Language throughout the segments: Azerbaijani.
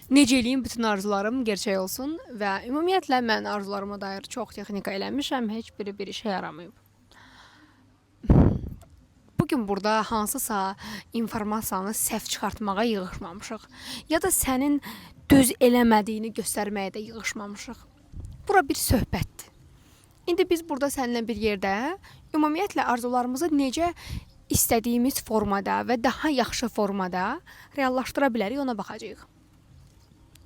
Necə eləyim bütün arzularım gerçək olsun və ümumiyyətlə mən arzularıma dair çox texnika eləmişəm, heç biri bir işə yaramayıb. Bu gün burada hansısa informasiyanı səhv çıxartmağa yığışmamışıq. Ya da sənin düz eləmədiyini göstərməyə də yığışmamışıq. Bura bir söhbətdir. İndi biz burada səninlə bir yerdə ümumiyyətlə arzularımızı necə istədiyimiz formada və daha yaxşı formada reallaşdıra bilərik, ona baxacağıq.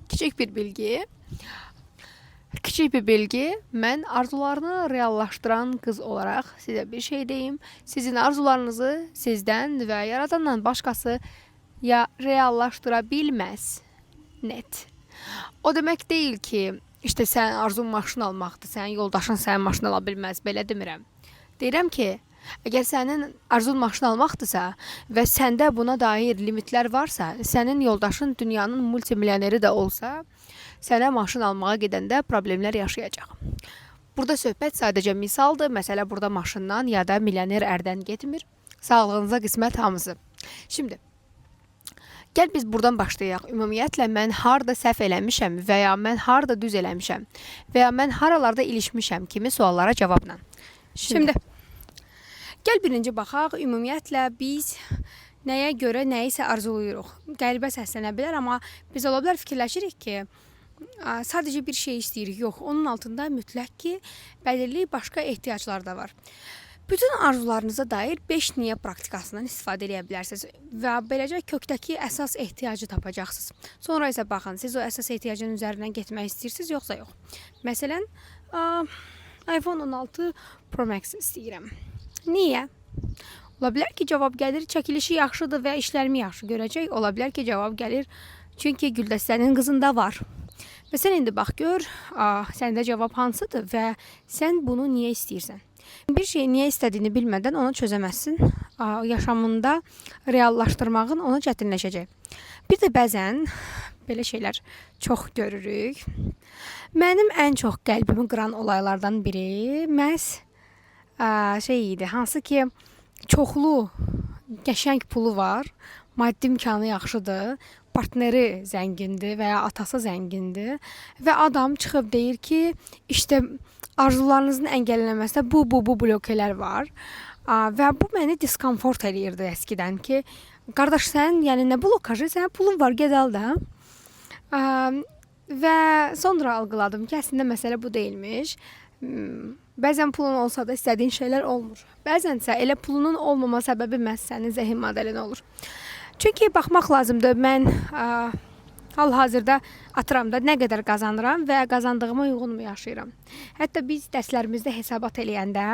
Kiçik bir bilgi. Kiçik bir bilgi. Mən arzularını reallaşdıran qız olaraq sizə bir şey deyim. Sizin arzularınızı sizdən və yaradandan başqası ya reallaşdıra bilməz. Net. O demək deyil ki, işte sən arzun maşın almaqdır, sənin yoldaşın sənin maşın ala bilməz. Belə demirəm. Deyirəm ki, əgər sənin arzun maşın almaqdırsa və səndə buna dair limitlər varsa, sənin yoldaşın dünyanın multimilyoneri də olsa, sənə maşın almağa gedəndə problemlər yaşayacaq. Burada söhbət sadəcə misaldır. Məsələ burada maşından ya da milyoner ərdən getmir. Sağlığınıza qismət hamısı. Şimdi gəl biz buradan başlayaq. Ümumiyyətlə mən harda səhv eləmişəm və ya mən harda düz eləmişəm və ya mən haralarda ilişmişəm kimi suallara cavabla. Şimdi gəl birinci baxaq, ümumiyyətlə biz nəyə görə nəyisə arzulayırıq. Qəribə səslənə bilər, amma biz ola bilər fikirləşirik ki, sadəcə bir şey istəyirik. Yox, onun altında mütləq ki, bəlirli başqa ehtiyaclar da var. Bütün arzularınıza dair 5 niyə praktikasından istifadə edə bilərsiniz və beləcə kökdəki əsas ehtiyacı tapacaqsınız. Sonra isə baxın, siz o əsas ehtiyacın üzərindən getmək istəyirsiniz yoxsa yox. Məsələn, iPhone 16 Pro Max istəyirəm. Niyə? Ola bilər ki, cavab gəlir, çəkilişi yaxşıdır və işlərimi yaxşı görəcək. Ola bilər ki, cavab gəlir, çünki Güldəstənin qızında var. Və sən indi bax gör, səndə cavab hansıdır və sən bunu niyə istəyirsən? Bir şeyi niyə istədiyini bilmədən onu çözəməzsin. Yaşamında reallaşdırmağın ona çətinləşəcək. Bir də bəzən belə şeylər çox görürük. Mənim ən çox qəlbimi qıran olaylardan biri məhz şey idi, hansı ki çoxlu qəşəng pulu var, maddi imkanı yaxşıdır, partneri zəngindir və ya atası zəngindir və adam çıxıb deyir ki, işte arzularınızın əngəllənməsində bu blokelər var. Və bu məni diskomfort eləyirdi əskidən ki, qardaş sən, yəni nə blokajı, sənin pulun var, ged al da. Və sonra algıladım ki, əslində məsələ bu deyilmiş. Bəzən pulun olsa da istədiyin şeylər olmur. Bəzənsə elə pulunun olmama səbəbi məhz sənin zehin modelin olur. Çünki baxmaq lazımdır. Mən hal-hazırda atıram da nə qədər qazanıram və qazandığıma uyğunmu yaşayıram. Hətta biz dərslərimizdə hesabat eləyəndə,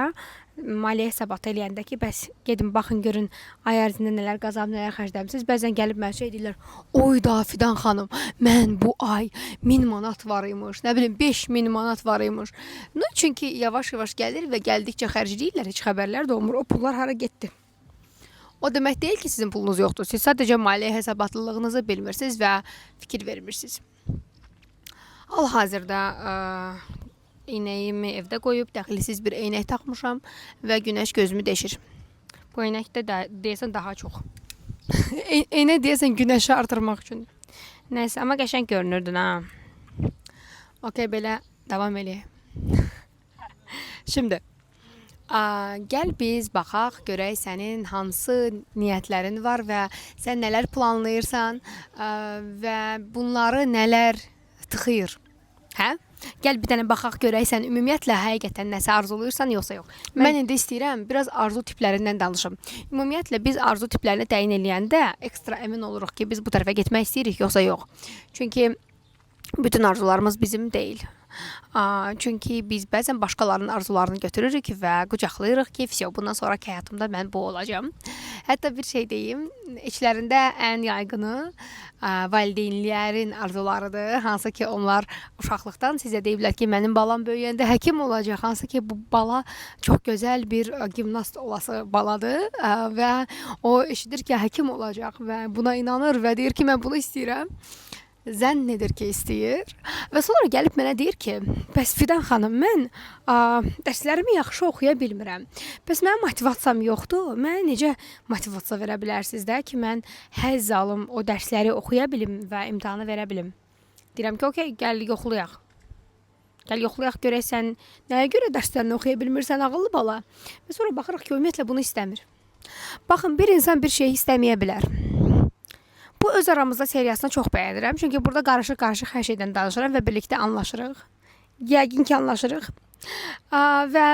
maliyyə hesabatı eləyəndə ki, bəs gedin baxın görün ay ərzində nələr qazanıb, nələr xərcləmisiniz. Bəzən gəlib mənə şey deyirlər: "Oyda Fidan xanım, mən bu ay 1000 manat var imiş, nə bilim 5000 manat var imiş." No, çünki yavaş-yavaş gəlir və gəldikcə xərcləyirlər, heç xəbərlər də olmur. O pullar hara getdi? O demək deyil ki, sizin pulunuz yoxdur. Siz sadəcə maliyyə hesabatlılığınızı bilmirsiniz və fikir vermirsiniz. Hal-hazırda eynəyimi evdə qoyub dəxilsiz bir eynək taxmışam və günəş gözümü deşir. Bu eynək də deyəsən daha çox. Eynək deyəsən günəşi artırmaq üçün. Nəysə, amma qəşəng görünürdün ha. Okey, belə davam eləyək. Şimdi gəl biz baxaq, görək sənin hansı niyyətlərin var və sən nələr planlayırsan və bunları nələr tıxıyır. Hə? Gəl bir dənə baxaq görək sən ümumiyyətlə həqiqətən nəsə arzulayırsan yoxsa yox. Mən indi istəyirəm biraz arzu tiplərindən danışım. Ümumiyyətlə biz arzu tiplərini təyin eləyəndə ekstra əmin oluruq ki, biz bu tərəfə getmək istəyirik yoxsa yox. Çünki bütün arzularımız bizim deyil. Çünki biz bəzən başqalarının arzularını götürürük və qucaqlayırıq ki, vəsə, bundan sonraki həyatımda mən bu olacağam. Hətta bir şey deyim, içlərində ən yayğını valideynlərin arzularıdır. Hansı ki, onlar uşaqlıqdan sizə deyiblər ki, mənim balam böyüyəndə həkim olacaq. Hansı ki, bu bala çox gözəl bir gimnast olası baladır və o eşidir ki, həkim olacaq və buna inanır və deyir ki, mən bunu istəyirəm. Zənn edir ki, istəyir və sonra gəlib mənə deyir ki, bəs Fidan xanım, mən dərslərimi yaxşı oxuya bilmirəm. Bəs mənim motivasiyam yoxdur. Mənə necə motivasiya verə bilərsiniz də ki, mən həzz alım, o dərsləri oxuya bilim və imtahanı verə bilim? Deyirəm ki, okey, gəl yoxlayaq. Gəl yoxlayaq görək sən nəyə görə dərslərini oxuya bilmirsən, ağıllı bala. Və sonra baxırıq ki, ümumiyyətlə bunu istəmir. Baxın, bir insan bir şeyi istəməyə bilər. Bu öz aramızda seriyasını çox bəyənirəm. Çünki burada qarışıq-qarışıq hər şeydən danışıram və birlikdə anlaşırıq. Yəqin ki, anlaşırıq. Və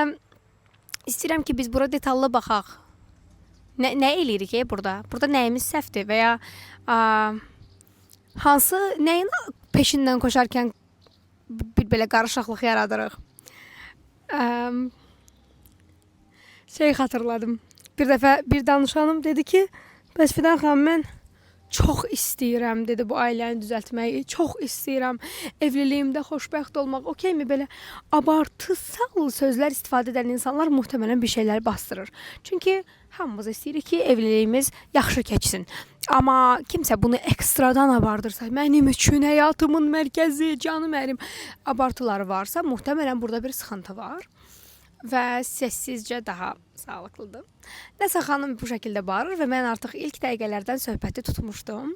istəyirəm ki, biz bura detallı baxaq. Nə eləyirik burada? Burada nəyimiz səhvdir və ya hansı nəyin peşindən koşarkən bir belə qarışıqlıq yaradırıq. Şey xatırladım. Bir dəfə bir danışanım dedi ki, bəs Fidan xanım, mən çox istəyirəm, dedi, bu ailəni düzəltməyi. Çox istəyirəm evliliyimdə xoşbəxt olmaq. Okeymi? Belə abartısal sözlər istifadə edən insanlar möhtəmələn bir şeylər bastırır. Çünki hamımız istəyirik ki, evliliyimiz yaxşı keçsin. Amma kimsə bunu ekstradan abardırsa, mənim üçün həyatımın mərkəzi, canım ərim abartıları varsa, möhtəmələn burada bir sıxıntı var və səssizcə daha sağlıqlıdır. Nəsə xanım bu şəkildə bağırır və mən artıq ilk dəqiqələrdən söhbəti tutmuşdum.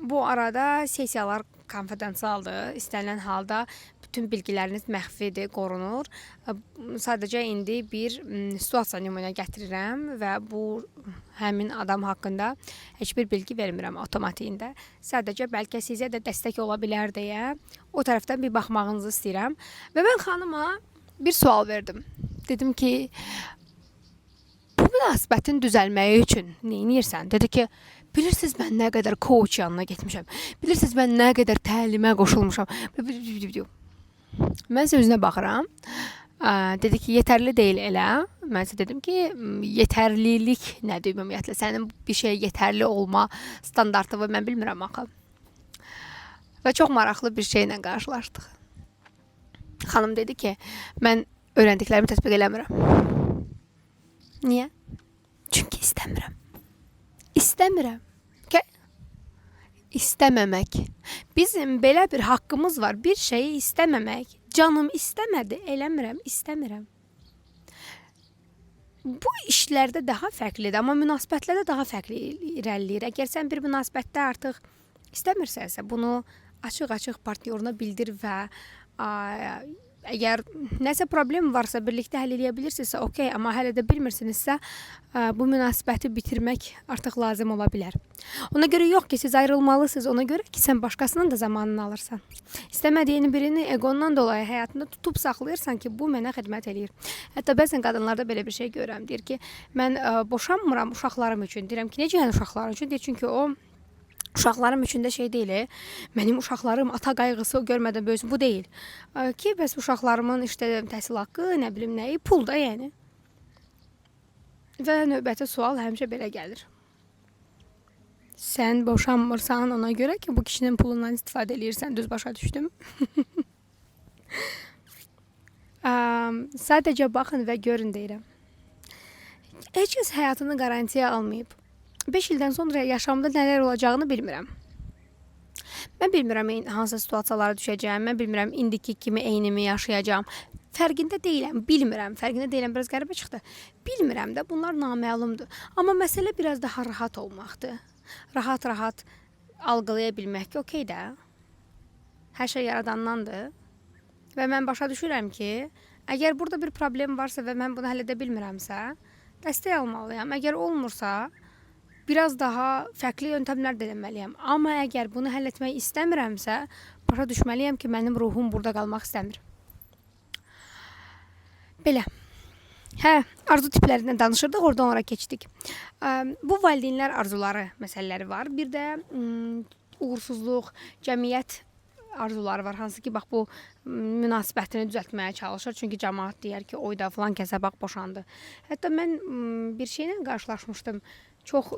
Bu arada sessiyalar konfidensialdır. İstənilən halda bütün bilgiləriniz məxfidir, qorunur. Sadəcə indi bir situasiya nümunə gətirirəm və bu həmin adam haqqında heç bir bilgi vermirəm avtomatikində. Sadəcə bəlkə sizə də dəstək ola bilər deyə o tərəfdən bir baxmağınızı istəyirəm. Və mən xanıma bir sual verdim. Dedim ki, bu münasibətin düzəlməyi üçün nə edirsən? Dedi ki, bilirsiniz mən nə qədər coach yanına getmişəm. Bilirsiniz mən nə qədər təlimə qoşulmuşam. Mən isə üzünə baxıram. Dedi ki, yetərli deyil elə. Mən isə dedim ki, yetərlilik nədir ümumiyyətlə? Sənin bir şeyə yetərli olma standartı var, mən bilmirəm axı. Və çox maraqlı bir şeylə qarşılaşdıq. Xanım dedi ki, mən öyrəndiklərimi tətbiq eləmirəm. Niyə? Çünki istəmirəm. İstəmirəm. Okay? İstəməmək. Bizim belə bir haqqımız var. Bir şeyi istəməmək. Canım istəmədi, eləmirəm, istəmirəm. Bu işlərdə daha fərqlidir, amma münasibətlərdə daha fərqli irəliləyir. Əgər sən bir münasibətdə artıq istəmirsənsə, bunu açıq-açıq partnyoruna bildir və əgər nəsə problem varsa birlikdə həll eləyə bilirsinizsə, okey, amma hələ də bilmirsinizsə, bu münasibəti bitirmək artıq lazım ola bilər. Ona görə yox ki, siz ayrılmalısınız, ona görə ki, sən başqasının da zamanını alırsan. İstəmədiyin birini egondan dolayı həyatında tutub saxlayırsan ki, bu mənə xidmət eləyir. Hətta bəzən qadınlarda belə bir şey görürəm. Deyir ki, mən boşanmıram uşaqlarım üçün. Deyirəm ki, necə yəni uşaqların üçün? Deyir, çünki o uşaqlarım üçün də şey deyil. Mənim uşaqlarım ata qayğısı görmədən böyüsün. Bu deyil. Ki, bəs uşaqlarımın işte təhsil haqqı, nə bilim nəyi, pul da yəni. Və növbəti sual həmişə belə gəlir. Sən boşanmırsan ona görə ki, bu kişinin pulundan istifadə eləyirsən, düz başa düşdüm. Sadəcə baxın və görün deyirəm. Heç kəs həyatını qarantiyaya almayıb. 5 ildən sonra yaşamda nələr olacağını bilmirəm. Mən bilmirəm hansı situasiyalara düşəcəyəm, mən bilmirəm indiki kimi eynimi yaşayacağam. Fərqində deyiləm, bilmirəm, fərqində deyiləm, biraz qəribə çıxdı. Bilmirəm də, bunlar naməlumdur. Amma məsələ biraz daha rahat olmaqdır. Rahat-rahat algılaya bilmək ki, okey də, hər şey yaradandandır. Və mən başa düşürəm ki, əgər burada bir problem varsa və mən bunu həll edə bilmirəmsə, dəstək almalıyam. Əgər olmursa, biraz daha fərqli yöntəmlər də eləməliyəm. Amma əgər bunu həll etmək istəmirəmsə, başa düşməliyəm ki, mənim ruhum burada qalmaq istəmir. Belə. Hə, arzu tiplərindən danışırdıq, oradan ora keçdik. Bu valideynlər arzuları məsələləri var. Bir də uğursuzluq, cəmiyyət arzuları var. Hansı ki, bax bu münasibətini düzəltməyə çalışır. Çünki cəmaət deyər ki, oyda filan kəsə bax boşandı. Hətta mən bir şeylə qarşılaşmışdım. Çox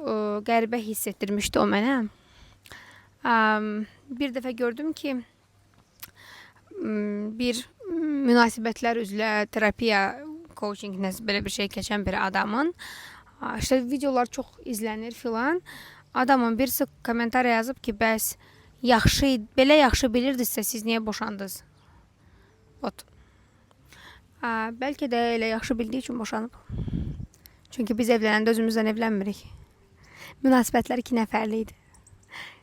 qəribə hiss etdirmişdi o mənə. Bir dəfə gördüm ki, bir münasibətlər üzrə terapiya, coaching nəsə belə bir şey keçən bir adamın işte videolar çox izlənir filan. Adamın birisi kommentariya yazıb ki, bəs yaxşı, belə yaxşı bilirdinizsə siz niyə boşandınız? Ot. Bəlkə də elə yaxşı bildiyi üçün boşanıb. Çünki biz evlənəndə özümüzdən evlənmirik. Münasibətlər 2 nəfərlik idi.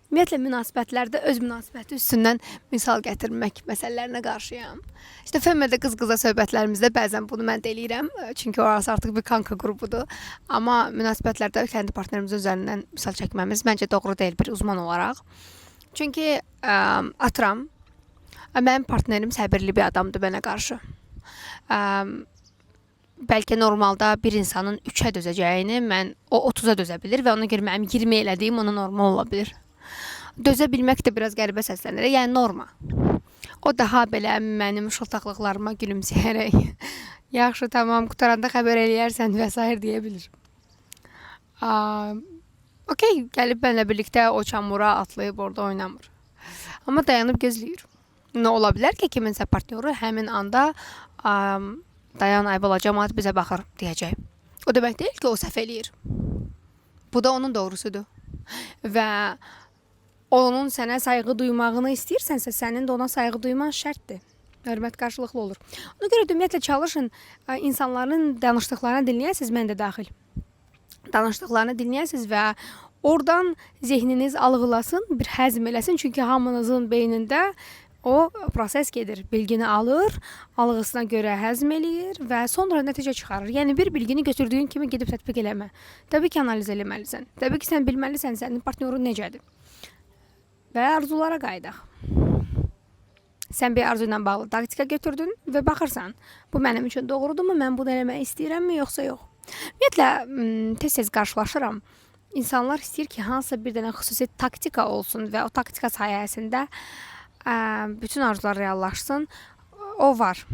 Ümumiyyətlə münasibətlərdə öz münasibəti üstündən misal gətirmək məsələlərinə qarşıyam. İşte FM'də qız-qıza söhbətlərimizdə bəzən bunu mən də eləyirəm. Çünki orası artıq bir kanka qrupudur. Amma münasibətlərdə kəndi partnerimizin üzərindən misal çəkməmiz məncə doğru deyil bir uzman olaraq. Çünki atıram, mənim partnerim səbirli bir adamdır mənə qarşı. Bəlkə normalda bir insanın 3-ə dözəcəyini mən o 30-a dözə bilir və ona görə mənim 20 elədiyim ona normal ola bilir. Dözə bilmək də biraz qəribə səslənir. Yəni norma. O daha belə mənim şıltaqlıqlarıma gülümsəyərək yaxşı, tamam, qutaranda xəbər eləyərsən və sair deyə bilir. Okey, gəlib mənlə birlikdə o çamura atlayıb orada oynamır. Amma dayanıb gözləyir. Nə ola bilər ki, kiminsə partnyoru həmin anda dayan ay bala, camaat bizə baxır deyəcək. O demək deyil ki, o səhv eləyir. Bu da onun doğrusudur. Və onun sənə sayğı duymağını istəyirsənsə, sənin də ona sayğı duyman şərtdir. Hörmət qarşılıqlı olur. Ona görə də ümumiyyətlə çalışın, insanların danışdıqlarını dinləyəsiniz, mən də daxil. Danışdıqlarını dinləyəsiniz və oradan zehniniz alğılasın, bir həzm eləsin. Çünki hamınızın beynində o proses gedir. Bilgini alır, alğısına görə həzm eləyir və sonra nəticə çıxarır. Yəni bir bilgini götürdüyün kimi gedib tətbiq eləmə. Təbii ki, analiz eləməlisən. Təbii ki, sən bilməlisən sənin partnyorun necədir. Və arzulara qayıdaq. Sən bir arzu ilə bağlı taktika götürdün və baxırsan, bu mənim üçün doğrudurmu, mən bunu eləmək istəyirəmmi, yoxsa yox. Ümumiyyətlə, tez-tez qarşılaşıram. İnsanlar istəyir ki, hansısa bir dənə xüsusi taktika olsun və o taktika sayəsində bütün arzular reallaşsın. O var.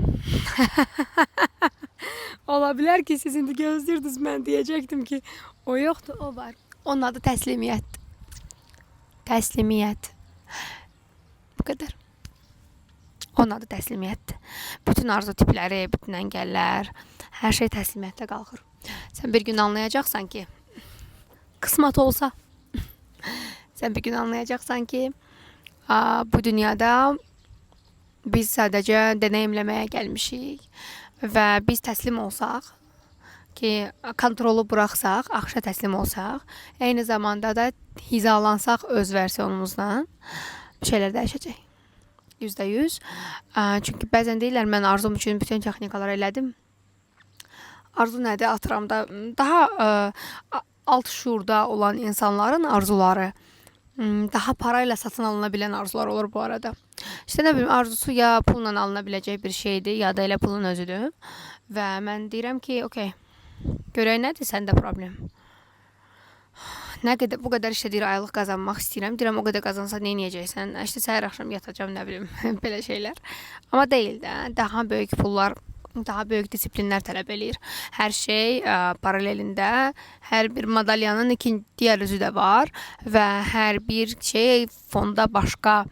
Ola bilər ki, siz indi gözləyirdiniz, mən deyəcəkdim ki, o yoxdur, o var. Onun adı təslimiyyətdir. Təslimiyyət. Bu qədər. Onun adı təslimiyyətdir. Bütün arzu tipləri, bütün əngəllər, hər şey təslimiyyətdə qalxır. Sən bir gün anlayacaqsan ki, qismət olsa, sən bir gün anlayacaqsan ki, bu dünyada biz sadəcə deneyimləməyə gəlmişik və biz təslim olsaq, ki kontrolu buraxsaq, axışa təslim olsaq, eyni zamanda da hizalansaq öz versiyonumuzla, bir şeylər dəyişəcək. %100. Çünki bəzən deyirlər, mən arzum üçün bütün texnikaları elədim. Arzu nədir? Atıram da daha alt şuurda olan insanların arzuları daha parayla satın alına bilən arzular olur bu arada. İşte nə bilim, arzusu ya pulla alına biləcək bir şeydir, ya da elə pulun özüdür. Və mən deyirəm ki, okey, görək nədir səndə problem. Nə qədər, bu qədər işte deyir, aylıq qazanmaq istəyirəm. Deyirəm, o qədər qazansa nə edəcəksən? İşte səhər axşam yatacam, nə bilim, belə şeylər. Amma deyil də, daha böyük pullar, daha böyük disiplinlər tələb eləyir. Hər şey paralelində, hər bir madalyanın digər üzü də var və hər bir şey fonda başqa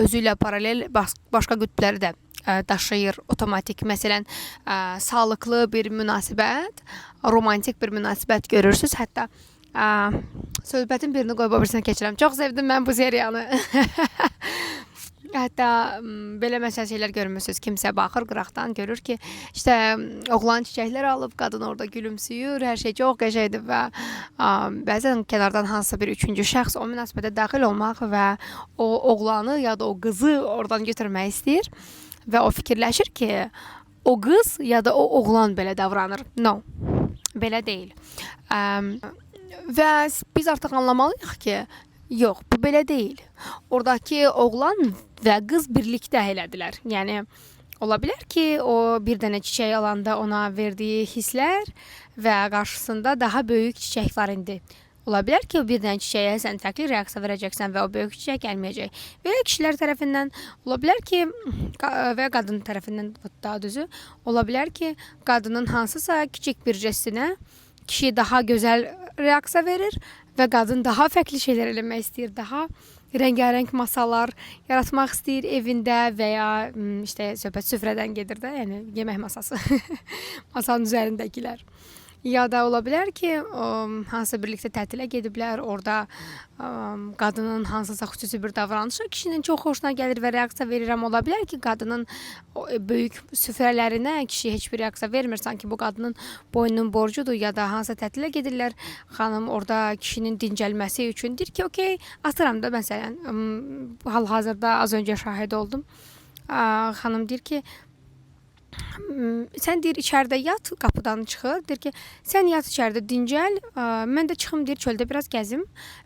özü ilə paralel başqa qütbləri də daşıyır otomatik. Məsələn, sağlıqlı bir münasibət, romantik bir münasibət görürsüz. Hətta söhbətin birini qoyub o birisinə keçirəm. Çox sevdim mən bu seriyanı. Hətta belə məsəl şeylər görmüsünüz. Kimsə baxır qıraqdan, görür ki, işte oğlan çiçəklər alıb, qadın orada gülümsüyür, hər şey çox qəşəngdir və bəzən kənardan hansısa bir üçüncü şəxs o münasibətə daxil olmaq və o oğlanı ya da o qızı oradan götürmək istəyir və o fikirləşir ki, o qız ya da o oğlan belə davranır. No, belə deyil. Və biz artıq anlamalıyıq ki, yox, bu belə deyil. Oradakı oğlan və qız birlikdə elədilər. Yəni, ola bilər ki, o bir dənə çiçək alanda ona verdiyi hisslər və qarşısında daha böyük çiçək var indi. Ola bilər ki, o bir dənə çiçəyə sən fərqli reaksiya verəcəksən və o böyük çiçək gəlməyəcək. Və ya kişilər tərəfindən ola bilər ki, və qadın tərəfindən daha düzü, ola bilər ki, qadının hansısa kiçik bir jestinə kişi daha gözəl reaksiya verir və qadın daha fərqli şeylər eləmək istəyir, daha rəngarəng masalar yaratmaq istəyir evində və ya işte söhbət süfrədən gedir də, yəni yemək masası, masanın üzərindəkilər. Ya da ola bilər ki, hansısa birlikdə tətilə gediblər, orada qadının hansısa xüsusi bir davranışı kişinin çox xoşuna gəlir və reaksiya verirəm. Ola bilər ki, qadının böyük süfrələrinə kişi heç bir reaksiya vermir, sanki bu qadının boynunun borcudur, ya da hansısa tətilə gedirlər, xanım orada kişinin dincəlməsi üçün deyir ki, okey, atıram da məsələn, hal-hazırda az öncə şahid oldum. Xanım deyir ki, sən deyir içəridə yat, qapıdan çıxır. Deyir ki, sən yat içəridə dincəl, mən də çıxım deyir çöldə biraz gəzim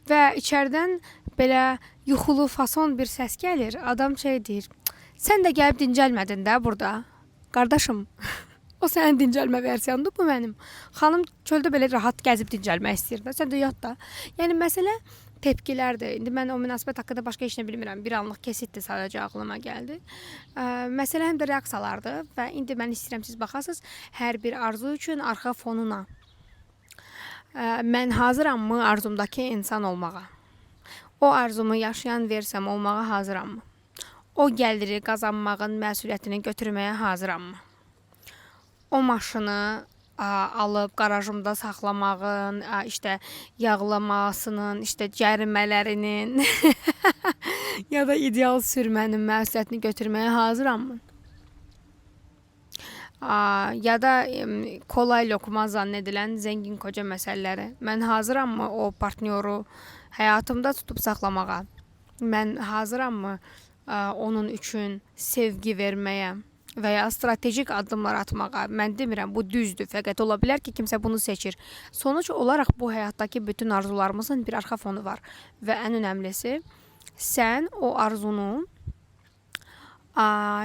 və içəridən belə yuxulu fason bir səs gəlir. Adam şey deyir, sən də gəlib dincəlmədin də burada. Qardaşım, o sənin dincəlmə versiyanıdır, bu mənim. Xanım çöldə belə rahat gəzib dincəlmək istəyir də, sən də yat da. Yəni məsələ tepkilərdir. İndi mən o münasibət haqqında başqa heç nə bilmirəm. Bir anlıq kesitdir, sadəcə ağlıma gəldi. Məsələ həm də reaksiyalardır və indi mən istəyirəm siz baxasınız hər bir arzu üçün arxa fonuna. Mən hazırammı arzumdakı insan olmağa? O arzumu yaşayan versiyam olmağa hazırammı? O gəliri qazanmağın məsuliyyətini götürməyə hazırammı? O maşını alıb qarajımda saxlamağın, işte yağlamasının, işte cərimələrinin ya da ideal sürmənin məsuliyyətini götürməyə hazırammı? Ya da kolay lokma zənn edilən zəngin qoca məsələləri. Mən hazırammı o partnyoru həyatımda tutub saxlamağa? Mən hazırammı onun üçün sevgi verməyə və ya strategik addımlar atmağa? Mən demirəm bu düzdür, fəqət ola bilər ki, kimsə bunu seçir. Sonuç olaraq bu həyatdakı bütün arzularımızın bir arxa fonu var və ən önəmlisi sən o arzunu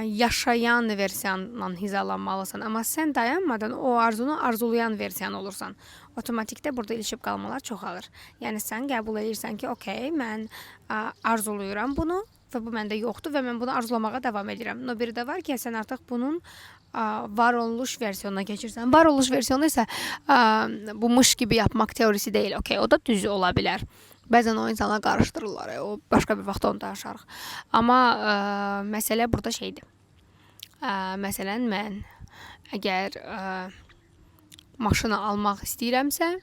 yaşayan versiyanla hizalanmalısan. Amma sən dayanmadan o arzunu arzulayan versiyan olursan. Otomatikdə burada ilişib qalmalar çoxalır. Yəni sən qəbul edirsən ki, okey, mən arzuluyuram bunu və bu məndə yoxdur və mən bunu arzulamağa davam edirəm. No biri də var ki, sən artıq bunun var oluş versiyonuna keçirsən. Var oluş versiyonu isə bu mış kimi yapmaq teorisi deyil. Okey, o da düz ola bilər. Bəzən o insanlar qarışdırırlar. O başqa bir vaxt onu danışarıq. Amma məsələ burada şeydir. Məsələn, mən əgər maşını almaq istəyirəmsə,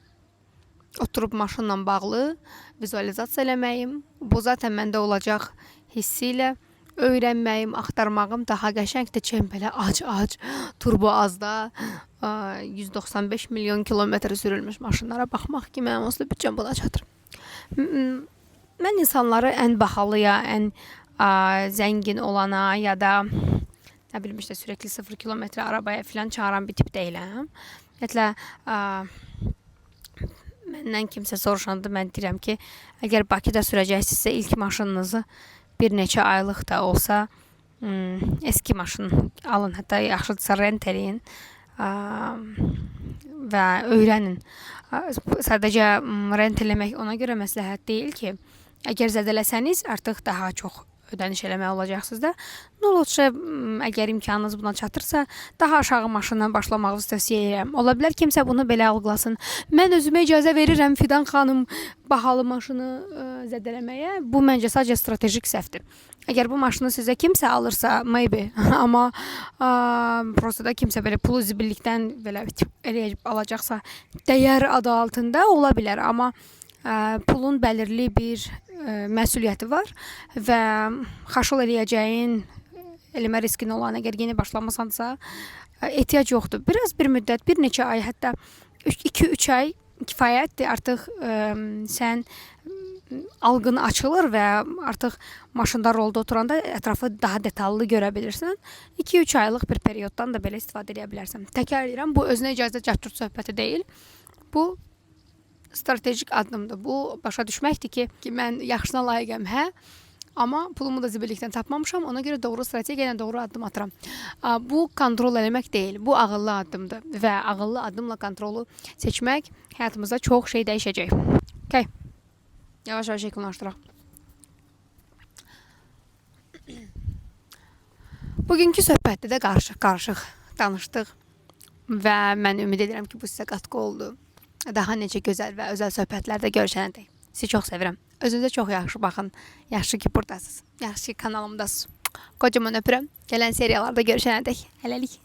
oturub maşınla bağlı vizualizasiya eləməyim, bu zaten məndə olacaq hissi ilə öyrənməyim, axtarmağım daha qəşəngdir. Çən belə ac-ac, turbo azda 195 milyon kilometr sürülmüş maşınlara baxmaq ki, mənim onsuz da büdcəm buna çatır. Mən insanları ən bahalıya, ən zəngin olana ya da nə bilim işte sürekli 0 kilometre arabaya filan çağıran bir tip deyiləm. Ümumiyyətlə məndən kimsə soruşanda mən deyirəm ki, əgər Bakıda sürəcəksinizsə ilk maşınınızı bir neçə aylıq da olsa eski maşın alın, hətta yaxşıdırsa rent eləyin və öyrənin. Sadəcə rent eləmək ona görə məsləhət deyil ki, əgər zədələsəniz artıq daha çox ödəniş eləmək olacaqsınız da. No, lütfə, əgər imkanınız buna çatırsa, daha aşağı maşından başlamağınızı tövsiyə edirəm. Ola bilər kimsə bunu belə algılasın. Mən özümə icazə verirəm Fidan xanım bahalı maşını zədələməyə. Bu məncə sadəcə strategik səhvdir. Əgər bu maşını sizə kimsə alırsa, maybe, amma prosta da kimsə belə pulu zibillikdən belə eləyib alacaqsa, dəyər adı altında ola bilər, amma pulun bəlirli bir məsuliyyəti var və xaşıl eləyəcəyin, eləmə riskin olan, əgər yeni başlamısansa, ehtiyac yoxdur. Biraz bir müddət, bir neçə ay, hətta 2-3 ay kifayətdir. Artıq sən algın açılır və artıq maşında rolda oturanda ətrafı daha detallı görə bilirsən. 2-3 aylıq bir perioddan da belə istifadə edə bilərsən. Təkrar edirəm, bu özünə icazə cart-curt söhbəti deyil. Bu strategik addımdır. Bu başa düşməkdir ki, mən yaxşısına layiqəm, hə, amma pulumu da zibillikdən tapmamışam. Ona görə doğru strategiya ilə doğru addım atıram. Bu kontrol eləmək deyil, bu ağıllı addımdır və ağıllı addımla kontrolu seçmək həyatımızda çox şey dəyişəcək. Okay. Yavaş-yavaş yekunlaşdıraq. Bugünkü söhbətdə də qarışıq-qarışıq danışdıq və mən ümid edirəm ki, bu sizə qatqı oldu. Daha necə gözəl və özəl söhbətlərdə görüşənədək. Sizi çox sevirəm. Özünüzə çox yaxşı baxın. Yaxşı ki, buradasınız. Yaxşı ki, kanalımdasınız. Kocaman öpürəm. Gələn seriyalarda görüşənədək. Hələlik.